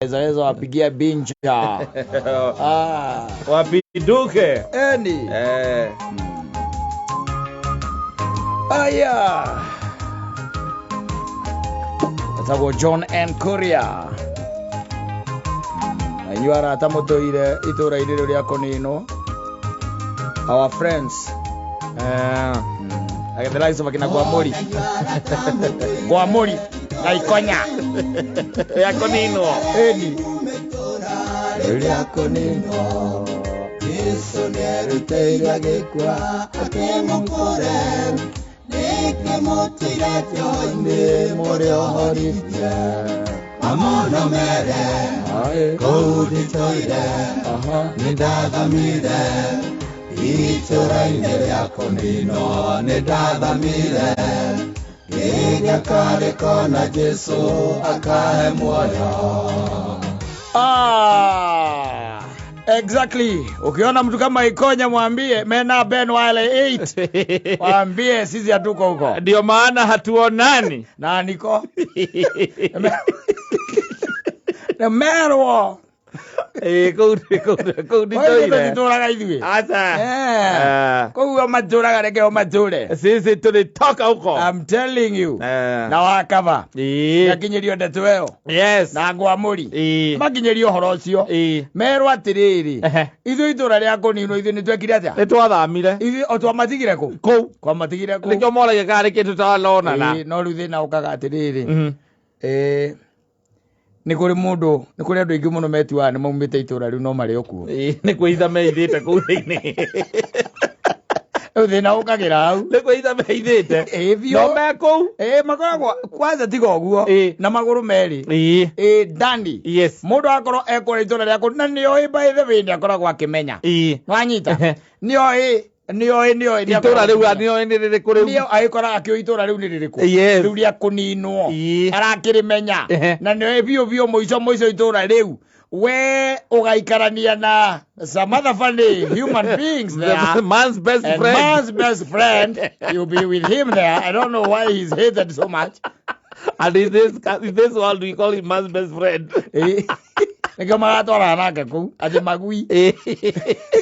Weza wapigia binja. Ah, Wapinduke. Eni. Eh. Aya. Etagwo John N. Kuria. Na inyuĩ arata mũtũire itũra-inĩ rĩu rĩa kũninwo. Our friends. Eh. Like the likes of akina Gwamuri. Gwamuri. Na Ikonya. Ya kũninwo. Eni. Rĩrĩa kũninwo. Jesu nĩerutĩire agĩkua akĩmũkũre nĩkĩmũtũire kĩoho-inĩ mũrĩ ohorithie mamunomere Aye. kũu nditũire Aha. nĩndathamire itũra-inĩ rĩa kũninwo nĩndathamire ngĩgĩakarĩko na Jesu akahe muoyo. Ah, exactly. Ukiona mtu kama Ikonya mwambie mena Ben wale 8. Waambie sisi hatuko huko. Ndio maana hatuonani. Na niko. Na merwo. Eh, kũu kũu kũu nditũire. Tũraga ithuĩ. Aca. Eh. Eh. Koguo matũraga reke o matũre. Sisi tulitoka huko. I'm telling you. Eh. Na wakaba. Ĩĩ. Ngiakinyĩrio ndeto ĩyo. Yes. Na ngwamũri. Ĩĩ. Makinyĩrio ũhoro ũcio. Ĩĩ. Merwo atĩrĩrĩ. Ehe. Ithuĩ itũra rĩa kũninwo ithuĩ nĩtwekire atĩa? Nĩ twathamire. Ithuĩ o twamatigire kũ? Kũu. Twamatigire kũ? Nĩkĩo moragia kana nĩ kĩndũ tũtaronana. Ĩĩ, no rĩu thĩna ũkaga atĩrĩrĩ. Mhm. Ĩĩ, nĩ kũrĩ mũndũ nĩ kũrĩ andũ aingĩ mũno metuaga nĩ maumĩte itũra rĩu no marĩ o kuo. Ĩĩ, nĩ kwĩhitha meithĩte kũu thĩinĩ. Rĩu thĩna ũkagĩra hau. Nĩ kwĩhitha meithĩte. Ĩĩ biũ. No me kũu. Ĩĩ makoragwo kwanza tiga ũguo Ĩĩ. na magũrũ merĩ. Ĩĩ. Ĩĩ ndani. Yes. Mũndũ akorwo ekũrĩa itũra rĩaku na nĩoĩ by the way nĩakoragwo akĩmenya. Ĩĩ. Nĩwanyita? Ehe. Nĩoĩ nĩoĩ nĩoĩ Itũra rĩu nĩoĩ nĩ rĩrĩkũ rĩu. nĩo agĩkora akĩũĩ itũra rĩu nĩ rĩrĩkũ. Yes. Rĩu rĩa kũninwo. Ĩĩ. Arakĩrĩmenya. Ehe. Na nĩoĩ biũ biũ mũico mũico itũra rĩu we ũgaikarania na some other funny human beings there. The man's best And friend. man's best friend, you'll be with him there. I don't know why he's hated so much. And in this world we call him man's best friend. Eh, nĩkĩo maratwarana nake kũu atĩ magui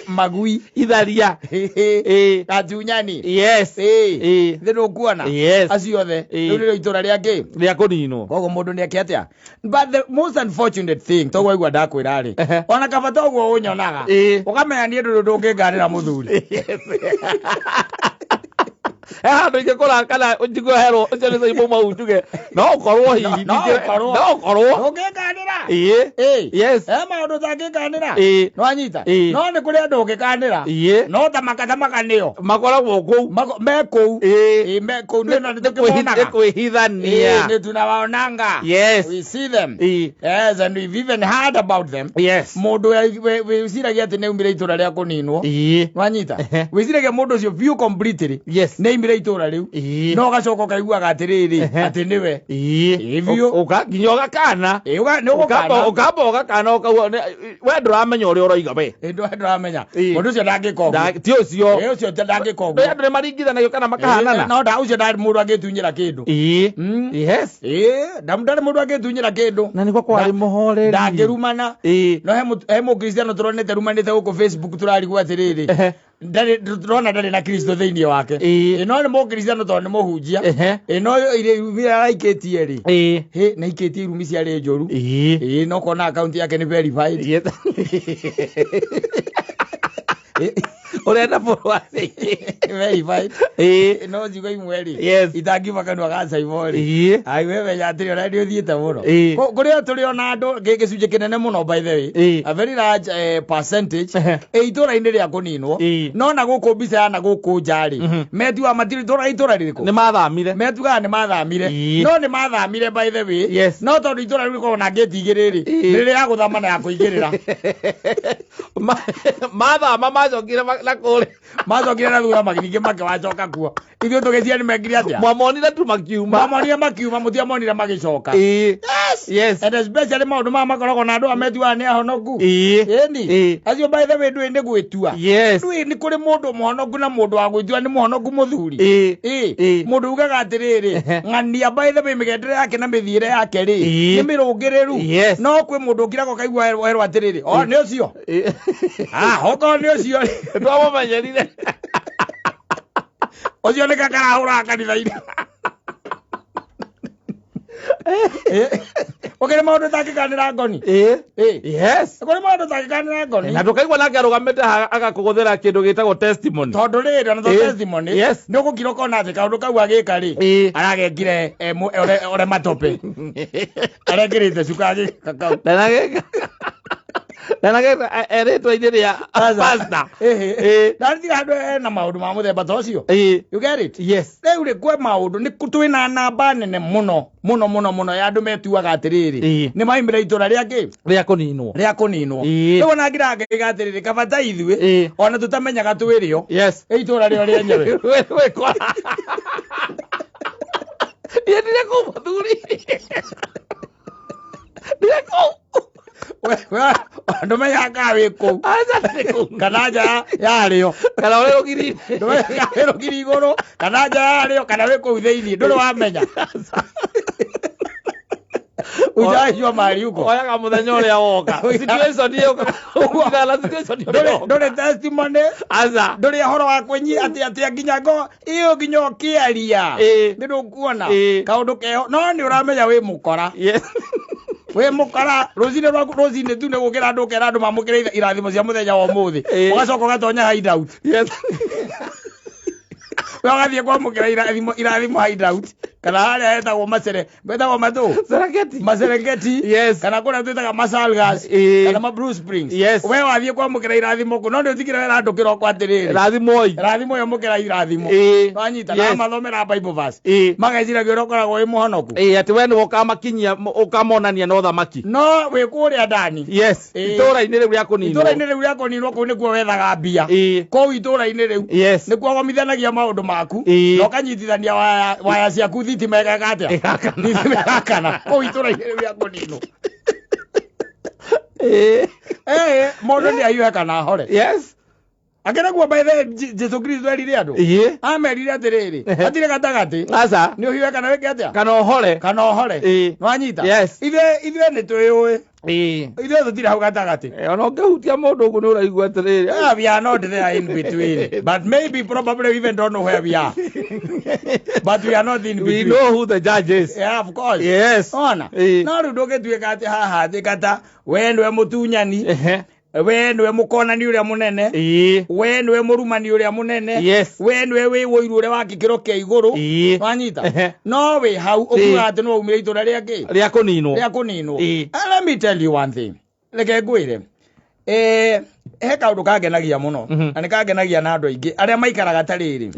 magui Itharia. Ĩĩ. gatunyani Yes. Ĩĩ. thĩ ndũkuona Yes. acio othe Ĩĩ. rĩu nĩrĩo itũra rĩa kĩ Rĩa kũninwo. koguo mũndũ nĩeke atĩa but the most unfortunate thing toguo aigua ndakwĩra rĩ Ehe. ona kaba toguo ũnyonaga Ĩĩ. ũkamenya niĩ ndũrĩ ũndũ ũngĩnganĩra mũthuri He handũ ingĩkora kana njigue herwo ũcio nĩ Saimo mau njuge no ũkorwo hihi No ũkorwo. no ũkorwo ũngĩnganĩra ĩĩ Ĩĩ. Yes. He maũndũ ũtangĩkanĩra Ĩĩ. nĩwanyita Ĩĩ. no nĩ kũrĩ andũ ũngĩkanĩra Ĩĩ. no tamakatamaka nĩo Makoragwo kũu. Me kũu Ĩĩ. Ĩĩ, me kũu nĩ na Nĩ nĩtũkĩmonaga Ĩĩ, kwĩhithania. nĩ tunawaonanga. Yes. We see them. Ĩĩ. Yes, and we've even heard about them. Yes. Mũndũ wĩciragia atĩ nĩaumire itũra rĩa kũninwo. Ĩĩ. Wanyita? Ehe. Wĩciragia mũndũ ũcio biũ completely Yes. nĩaumire itũra rĩu. Ĩĩ. No ũgacoka ũkaiguaga atĩrĩrĩ Ehe. atĩ nĩwe. Ĩĩ. Ĩĩ biũ. Ũka nginya ũgakana. Ĩĩ, nĩ ũgũkana. Ũkamba ũgakana ũkauga we ndũramenya ũrĩa ũroiga we. Ĩĩ, ndũramenya. Ĩĩ. Mũndũ ũcio ndangĩka ũguo. Ti ũcio. Ĩĩ, ũcio ndangĩka ũguo. Andũ nĩ maringithanagio kana makahanana. Ĩĩ, no ũcio ndarĩ mũndũ angĩtunyĩra kĩndũ. Ĩĩ. Yes. Ĩĩ, ndarĩ mũndũ angĩtunyĩra kĩndũ. Na nĩguo kwarĩ mũhoreri. Ndangĩrumana. Ĩĩ. No he mũkristiano tũronete rumanĩte gũkũ Facebook tũrarigwo atĩrĩrĩ. Ehe. Ndarĩ tũrona ndarĩ na Kristo thĩinĩ wake. Ĩĩ. Ĩĩ, no nĩ mũkristiano tondũ nĩ mũhunjia. Ehe. Ĩĩ, no irumi araikĩtie rĩ. Ĩĩ. Hĩ, nĩ aikĩtie irumi ciarĩ njũru. Ĩĩ. Ĩĩ, no kona akaunti yake nĩ verified. Yes. Ĩĩ, Ũrenda followers aingĩ. verified. Ĩĩ. No ciugo imwe rĩ. Yes. Itangiuma kanua ga Saimo rĩ. Ĩĩ. Ai we menya atĩrĩ ona nĩ ũthiĩte mũno. Ĩĩ. Kũrĩa tũrĩ ona andũ gĩcunjĩ kĩnene mũno by the way. Ĩĩ. A very large percentage Ehe. ĩ itũra-inĩ rĩa kũninwo. Ĩĩ. No na gũkũ mbica ya na gũkũ nja rĩ. Metuaga matirĩ itũra itũra rĩrĩkũ? Nĩ mathamire. Metugaga nĩ mathamire. Ĩĩ. No nĩ mathamire by the way. Yes. No tondũ itũra rĩu rĩkoragwo na ngĩti igĩrĩ rĩ. Ĩĩ. Nĩ rĩrĩa ya gũthama na ya kũingĩrĩra. Mathama macokire na Magĩcoka kũrĩa. Macokire na thutha magĩthiĩ makĩwacoka kuo. Ithuĩ tũgĩcia nĩ mekire atĩa? Mwamonire tu makiuma. Mamonire makiuma, mũtiamonire magĩcoka. Ĩĩ. Yes. And especially maũndũ maya makoragwo na andũ aya metuaga nĩ ahonoku. Ĩĩ. Ĩni. Ĩĩ. Acio by the way ndũĩ nĩ gwĩtua. Yes. Ndũĩ nĩ kũrĩ mũndũ mũhonoku na mũndũ wa gwĩtua nĩ mũhonoku mũthuri. Ĩĩ. Ĩĩ. Ĩĩ. Mũndũ ugaga atĩrĩrĩ, Ehe. ng'ania by the way mĩgendere yake na mĩthiĩre yake rĩ, Ĩĩ. nĩ mĩrũngĩrĩru. Yes. No kwĩ mũndũ ũkiraga ũkaigua werwo atĩrĩrĩ, o nĩ ũcio. Ĩĩ. Ah, okorwo nĩ ũcio rĩ. Twamũmenyerire. Ũcio nĩ kakarahũraga kanitha-inĩ. Ũkĩrĩ maũndũ ũtangĩkanĩra ngoni. Ĩĩ. Ĩĩ. Yes. Kũrĩ maũndũ ũtangĩkanĩra ngoni. Na ndũkaigua nake arũgamĩte haha agakũgũthĩra kĩndũ gĩtagwo testimony. Tondũ rĩrĩ ona to Ĩĩ. testimony Yes. nĩ ũgũkira ũkona atĩ kaũndũ kau agĩka rĩ Ĩĩ. aragekire ore matope arekĩrĩte cuka agĩka kau. Ndanageka. Ndanageka erĩtwa-inĩ rĩa pastor. Ĩhĩ. Ĩĩ. Ndaritiga handũ hena maũndũ ma mũthemba ta ũcio. Ĩĩ. You get it? Yes. Rĩu rĩ kwĩ maũndũ nĩ twĩna namba nene mũno mũno mũno mũno ya andũ metuaga atĩrĩrĩ Ĩĩ. nĩ maimĩra itũra rĩa kĩ Rĩa kũninwo. rĩa kũninwo. Ĩĩ. Rĩu ona ngira ngaiga atĩrĩrĩ kaba ta ithuĩ Ĩĩ. ona tũtamenyaga twĩrĩo Yes. itũra rĩo rĩenyewe. Wĩkora. Niĩ ndirĩ kũu mũthuri. Ndirĩ kũu. Ndũmenyaga kana wĩ kũu Aca ndirĩ kũu. kana nja yarĩo. Kana ũrĩ rũgiri-inĩ. Ndũmenyaga kana wĩ rũgiri igũrũ kana nja yarĩo kana wĩ kũu thĩinĩ ndũrĩ wamenya. Ujaijua mahali uko. Oyaga mũthenya ũrĩa woka. Situation ĩyo ũkũringana na situation ĩrĩa Ndũrĩ yoka. ndũrĩ testimony Aca. ndũrĩ ũhoro wa kwĩnyi atĩ atĩ nginya ngo ĩyo nginya ũkĩaria Ĩĩ. nĩ ndũkuona Ĩĩ. kaũndũ keho no nĩ ũramenya wĩ mũkora Yes. wĩ mũkora rũcinĩ rwaku rũcinĩ tu nĩ gũkĩra andũ ũkera andũ mamũkĩre irathimo cia mũthenya wa ũmũthĩ Ĩĩ. ũgacoka ũgatonya hideout Yes. we ũgathiĩ kwamũkĩra irathimo hideout kana harĩa hetagwo macere betagwo matũ Serengeti. maserengeti Yes. kana kũrĩa twĩtaga masalgas Ĩĩ. kana ma Blue Springs Yes. we wathiĩ kwamũkĩra irathimo kũ no nĩ ũtigire wera andũ kĩroko atĩrĩrĩ Rathimoi. rathimo ĩyo mũkĩra irathimo Ĩĩ. wanyita na Yes. mathomera Bible verse Ĩĩ. mageciragia ũrĩa ũkoragwo wĩ mũhonoku Ĩĩ atĩ we nĩwe ũkamakinyia ũkamonania na ũthamaki. no wĩ kũrĩa ndani Yes. Ĩĩ. Itũũra-inĩ rĩu rĩa kũninwo. itũũra-inĩ rĩu rĩa kũninwo kũu nĩkuo wethaga mbia Ĩĩ. kũu itũũra-inĩ rĩu Yes. nĩkuo gomithanagia maũndũ maku Ĩĩ. na ũkanyitithania waya ciaku thitima ĩgeka atĩa Ĩgakana. thitima ĩgakana kũu itũũra-inĩ rĩu rĩa kũninwo Ĩĩ. ĩĩ mũndũ nĩ ahiũhe kana ahore Yes. akĩraguo by the way, Jesu Kristo erire andũ Ĩĩ. amerire atĩrĩrĩ Ehe. hatirĩ gatagatĩ Aca. nĩ ũhiũhe kana wĩke atĩa Kana ũhore. kana ũhore Ĩĩ. nĩwanyita Yes. ithuĩ nĩ twĩũĩ Ĩĩ. ithuĩ tũtirĩ hau gatagatĩ Eh, ona ũngĩhutia mũndũ ũguo nĩ ũraigua atĩrĩrĩ. Yeah, we are not there in between. But maybe, probably, we even don't know where we are. But we are not in We between. know who the judge is. Yeah, of course. Yes. Ona. Ĩĩ. No rĩu ndũngĩtuĩka atĩ haha thĩ kata we nĩwe mũtunyani, Ehe. we nĩwe mũkonani ũrĩa mũnene, Ĩĩ. we nĩwe mũrumani ũrĩa mũnene, Yes. we nĩwe wĩ wũiru ũrĩa wa gĩkĩro kĩa igũrũ. Ĩĩ. Wanyita? Ehe. No wĩ hau ũkugaga atĩ nĩwe waumire itũra rĩa kĩ? Rĩa kũninwo. Rĩa kũninwo. Ĩĩ. And let me tell you one thing. Reke ngwĩre. He kaũndũ kangenagia mũno na nĩ kangenagia na andũ aingĩ arĩa maikaraga ta rĩrĩ.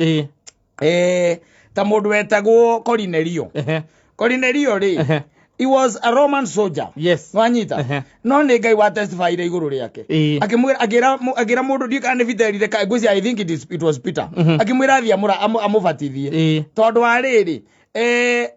Ĩĩ. Ta mũndũ wetagwo Korinelio. Ehe. Korinelio rĩ, Ehe. he was a Roman soldier. Yes. Wanyita? Ehe. No nĩ Ngai wa testifyire igũrũ rĩake. Ĩĩ. Akĩmwĩra akĩra mũndũ ndiũĩ kana nĩ Peter erire ngwĩciria I think it was Peter. Akĩmwĩra athiĩ amũbatithie. Ĩĩ. Tondũ wa rĩrĩ,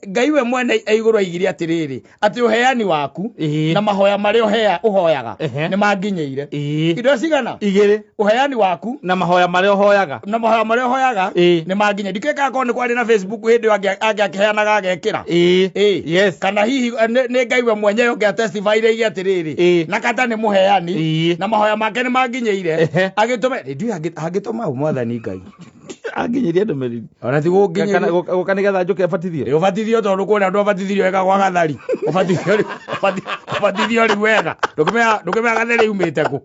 Ngai we mwene e igũrũ aigire atĩrĩrĩ, atĩ ũheani waku Ĩĩ. na mahoya marĩa ũhoyaga Ehe. nĩ manginyĩire. Ĩĩ. Indo cigana? Igĩrĩ. Ũheani waku Na mahoya marĩa ũhoyaga. na mahoya marĩa ũhoyaga Ĩĩ. nĩ manginyĩire. Ndikĩũĩ kana korwo nĩ kwarĩ na Facebook hĩndĩ ĩyo angĩakĩheanaga agekĩra. Ĩĩ. Ĩĩ. Yes. Kana hihi nĩ Ngai we mwenyewe ũngĩatestifyire aige atĩrĩrĩ, Ĩĩ. na kata nĩ mũheani Ĩĩ. na mahoya make nĩ manginyĩire Ehe. agĩtũme ndiũĩ angĩtũma ũ mwathani Ngai Anginyĩrie ndũmĩrĩri. ona ti Kana gũnginyĩria gũka nĩgetha njũke batithio. Ũbatithio tondũ kũrĩa andũ abatithirio wega gwa gathari ũbatithio rĩu wega ndũkĩmenya gatheri umĩte kũ.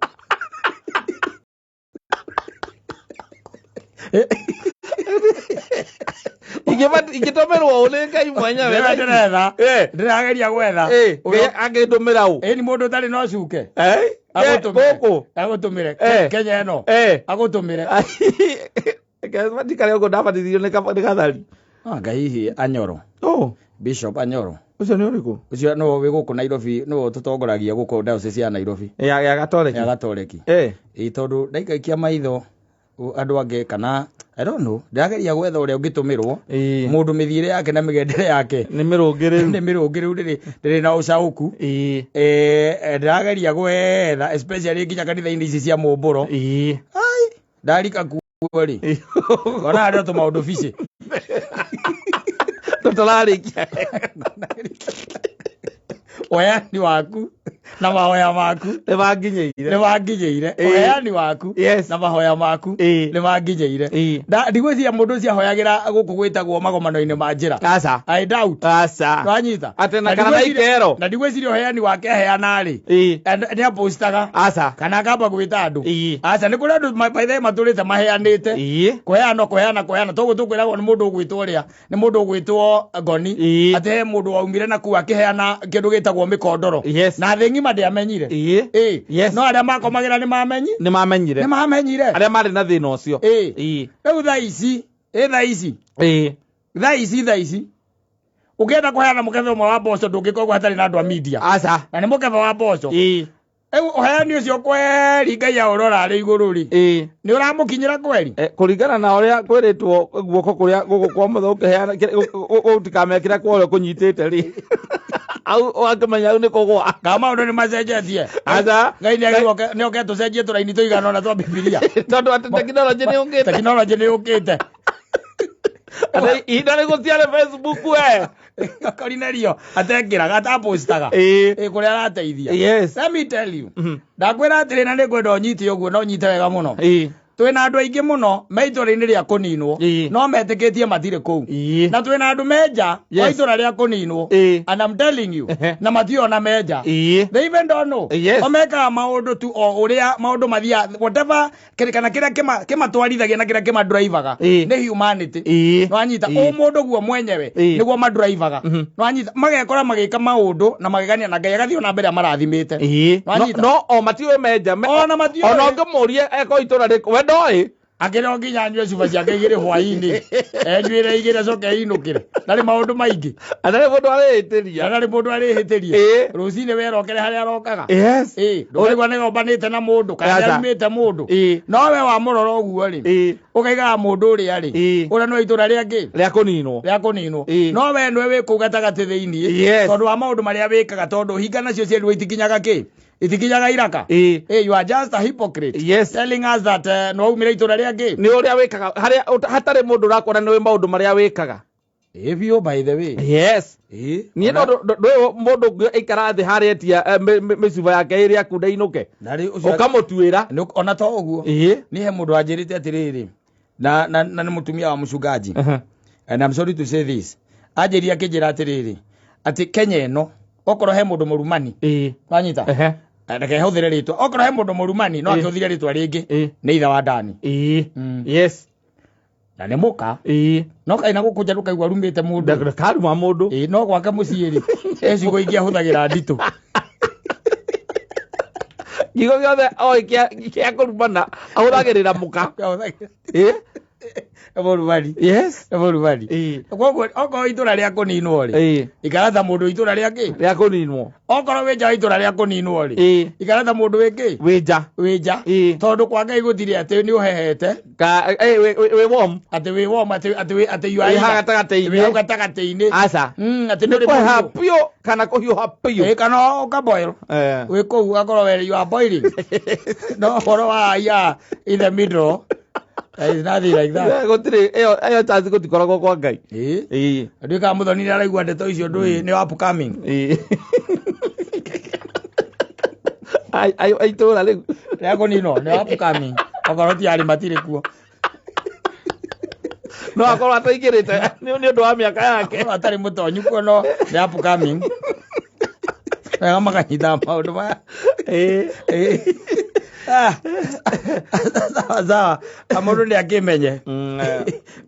Ingĩtũmĩrwo ũ nĩ Ngai mwenyewe. Nĩwe ndĩretha Eh. ndĩrageria gwetha Ĩĩ. Ngai angĩndũmĩra ũ. ĩni mũndũ ũtarĩ na ũcuke Eh? agũtũmĩre Gũkũ. agũtũmĩre Eh. Kenya ĩno Eh. agũtũmĩre Ndikare ũguo ndabatithirio nĩ gathari. Anga hihi Anyoro Oh, Bishop Anyoro ũcio nĩ ũrĩkũ? ũcio nĩwe wĩ gũkũ Nairobi nĩwe ũtũtongoragia gũkũ diocese ya Nairobi Ya ya Gatoreki. ya Gatoreki Eh. ĩ tondũ ndaikaikia maitho Andũ angĩ kana I don't know, ndĩrageria gwetha ũrĩa ũngĩtũmĩrwo Ĩĩ. mũndũ mĩthiĩre yake na mĩgendere yake Nĩ mĩrũngĩrĩru. Nĩ mĩrũngĩrĩru, ndĩrĩ na ũcaũku. Ĩĩ. Ndĩrageria gwetha especially nginya kanitha-inĩ ici cia mũmbũro. Ĩĩ. Ai, ndarika kuo rĩ, ona harĩ o tũmaũndũ bici. Tũtararĩkia. Ũheani waku na mahoya maku Nĩ manginyĩire. Nĩ manginyĩire. Ĩĩ. Ũheani waku na mahoya maku nĩ manginyĩire. Ndigwĩciria mũndũ ũcio ahoyagĩra gũkũ gwĩtagwo magomano-inĩ ma njĩra. Aca. I doubt. Aca. Wanyita? Atĩ na Na kana na ikero. Na ndigwĩciria ũheani wake aheana rĩ, nĩ apostaga Aca. kana akamba gwĩta andũ. Ĩĩ. Aca, nĩ kũrĩ andũ by the way matũrĩte maheanĩte. Ĩĩ. Kũheana, kũheana, kũheana. Toguo tũkwĩragwo nĩ mũndũ ũgwĩtwo ũrĩa, nĩ mũndũ ũgwĩtwo Ngoni, atĩ he mũndũ waumire na kuu akĩheana kĩndũ gĩtagwo mĩkondoro. Na thĩ ng'ima ndĩamenyire. Ĩĩ. Ĩĩ. No arĩa makomagĩra nĩ mamenyi Nĩ mamenyire. Nĩ mamenyire. Arĩa marĩ na thĩna ũcio. Ĩĩ. Ĩĩ. Rĩu thaa ici, ĩ thaa ici, Ĩĩ. thaa ici ũngĩenda kũheana mũkebe ũmwe wa mboco, ndũngĩkorwo hatarĩ na andũ a media. Aca. Na nĩ mũkebe wa mboco. Ĩĩ. Rĩu ũheani ũcio kweri Ngai aũrora arĩ igũrũ rĩ, Ĩĩ. nĩ ũramũkinyĩra kweri? Kũringana na ũrĩa kwĩrĩtwo guoko kũrĩa gũkũ kwa mũtho ũkĩheana gũtikamekĩra kwa ũrĩa kũnyitĩte rĩ, au ũgakĩmenya au nĩ kũgwa. Kana maũndũ nĩ macenjetie? Aca. Ngai nĩ agĩrĩirwo nĩ oke tũcenjie tũraini tũigana ũna twa Bibilia. Tondũ atĩ tekinoronjĩ nĩ yũkĩte. Tekinoronjĩ nĩ yũkĩte. Atĩ ihinda rĩ gũtiarĩ Facebook we. Korinelio atekĩraga, atapostaga. Ĩĩ. Ĩ kũrĩa arateithia. Yes. Let me tell you, ndakwĩra atĩrĩ, na nĩ ngwenda ũnyite ũguo na ũnyite wega mũno. Ĩĩ. Twĩna andũ aingĩ mũno me itũra-inĩ rĩa kũninwo, Ĩĩ. no metĩkĩtie matirĩ kũu. Ĩĩ. Na twĩna andũ menja wa itũra rĩa kũninwo, Ĩĩ. and I'm telling you, na mationa menja. Ĩĩ. They even don't know. Yes. O mekaga maũndũ tu o ũrĩa maũndũ mathiaga, whatever kana kĩrĩa kĩmatwarithagia na kĩrĩa kĩmadrivaga Ĩĩ. nĩ humanity. Ĩĩ. Nwanyita? Ĩĩ. Ũmũndũ guo mwenyewe Ĩĩ. nĩguo madrivaga. Nwanyita? Magekora magĩka maũndũ na magegania na Ngai agathiĩ ona mbere amarathimĩte. Ĩĩ. No, Nwanyita? no o matiũĩ menja. Ona matiũĩ. Ona ũngĩmũria eko itũra rĩkũ, we ndoĩ. Akĩrĩ o nginya anyue cuba ciake igĩrĩ hwaĩ-inĩ, enyuĩre igĩrĩ, acoke einũkĩre. Ndarĩ maũndũ maingĩ. Atarĩ mũndũ arĩhĩtĩria. Ndarĩ mũndũ arĩhĩtĩria. Ĩĩ. Rũcinĩ werokere harĩa arokaga. Yes. Ĩĩ, ndũkaigua nĩgombanĩte na mũndũ kana Aca. nĩarumĩte mũndũ. Ĩĩ. No we wamũrora ũguo rĩ, Ĩĩ. ũkaigaga mũndũ ũrĩa rĩ, Ĩĩ. ũrĩa nĩ wa itũra rĩa kĩ? Rĩa kũninwo. Rĩa kũninwo. Ĩĩ. No we nĩwe wĩ kũu gatagatĩ thĩiniĩ, Yes. tondũ wa maũndũ marĩa wĩkaga, tondũ hinga nacio cierirwo itikinyaga kĩ, itikinyaga iraka. Ĩĩ. Hey, you are just a hypocrite Yes. telling us that no waumire itũra rĩa kĩ. Nĩ ũrĩa wĩkaga harĩa hatarĩ mũndũ ũrakuona, nĩ maũndũ marĩa wĩkaga. Ĩ biũ, by the way. Yes. Ĩ. Niĩ no ndũĩ mũndũ ũngĩ aikara thĩ harĩa etia mĩcuba yake ĩrĩa akunda inũke, Na rĩ ũcio ũkamũtuĩra. Ona to ũguo, Ĩĩ. nĩ he mũndũ wanjĩrĩte atĩrĩrĩ, na nĩ mũtumia wa mũcungaji, and I'm sorry to say this, anjĩrire akĩnjĩra atĩrĩrĩ, atĩ Kenya ĩno okorwo he mũndũ mũrumani, Ĩĩ. wanyita? Ehe. Reke hũthĩre rĩtwa, okorwo he mũndũ mũrumani no Ĩĩ. akĩhũthĩre rĩtwa rĩngĩ, Ĩĩ. nĩ ithe wa Dani. Ĩĩ. Yes. Na nĩ mũka Ĩĩ. no kaĩ na gũkũ nja ndũkaigua arumĩte mũndũ. Ndakaruma mũndũ. Ĩĩ, no gwake mũciĩ rĩ, he ciugo ingĩ ahũthagĩra nditũ. Kiugo gĩothe oĩ kĩa kũrumana ahũthagĩrĩra mũka. Ĩĩ. Nĩ mũrumani. Yes. Nĩ mũrumani. Ĩĩ. Koguo okorwo itũra rĩa kũninwo rĩ, Ĩĩ. ikara ta mũndũ itũra rĩa kĩ? Rĩa kũninwo. Okorwo wĩ nja wa itũra rĩa kũninwo rĩ, Ĩĩ. ikara ta mũndũ wĩ kĩ? Wĩ nja. Wĩ nja. Ĩĩ. Tondũ kwa Ngai gũtirĩ atĩ nĩ ũhehete, Ka wĩ warm. Atĩ wĩ warm, atĩ you are Wĩ haha either. gatagatĩ-inĩ. Wĩ hau gatagatĩ-inĩ. Aca. Atĩ ndũrĩ Kũheha mũhiũ. biũ kana kũhiũha biũ. Ĩ, kana ũkaboil. Wĩ kũu ũgakorwo we you are boiling, no ũhoro wa ya in the middle, there is nothing like that. Gũtirĩ ĩyo chance, gũtikoragwo kwa Ngai. Ĩ. Ĩĩ. Nduĩ kana Mũthoni nĩ araigua ndeto icio, ndũĩ nĩ upcoming. Ĩĩ. Ai itũra rĩu rĩa kũninwo nĩ upcoming, okorwo ti arĩ matirĩ kuo. No akorwo ataingĩrĩte nĩ ũndũ wa mĩaka yake. Akorwo atarĩ mũtonyu kuo, no nĩ upcoming wega makanyita maũndũ maya. Ĩĩ. Ĩ. Ah. Sawa sawa, mũndũ nĩ akĩmenye,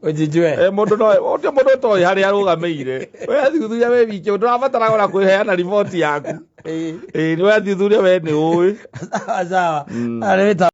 ũnjijue. Mũndũ no ũcio mũndũ ũtoĩ harĩa arũgamĩire, we athuthuria we wiki, ndũrabatara ona kwĩheana riboti yaku. Ĩ. Ĩĩ, nĩ we athuthuria, we nĩ ũĩ. Sawa sawa. Arĩ wĩta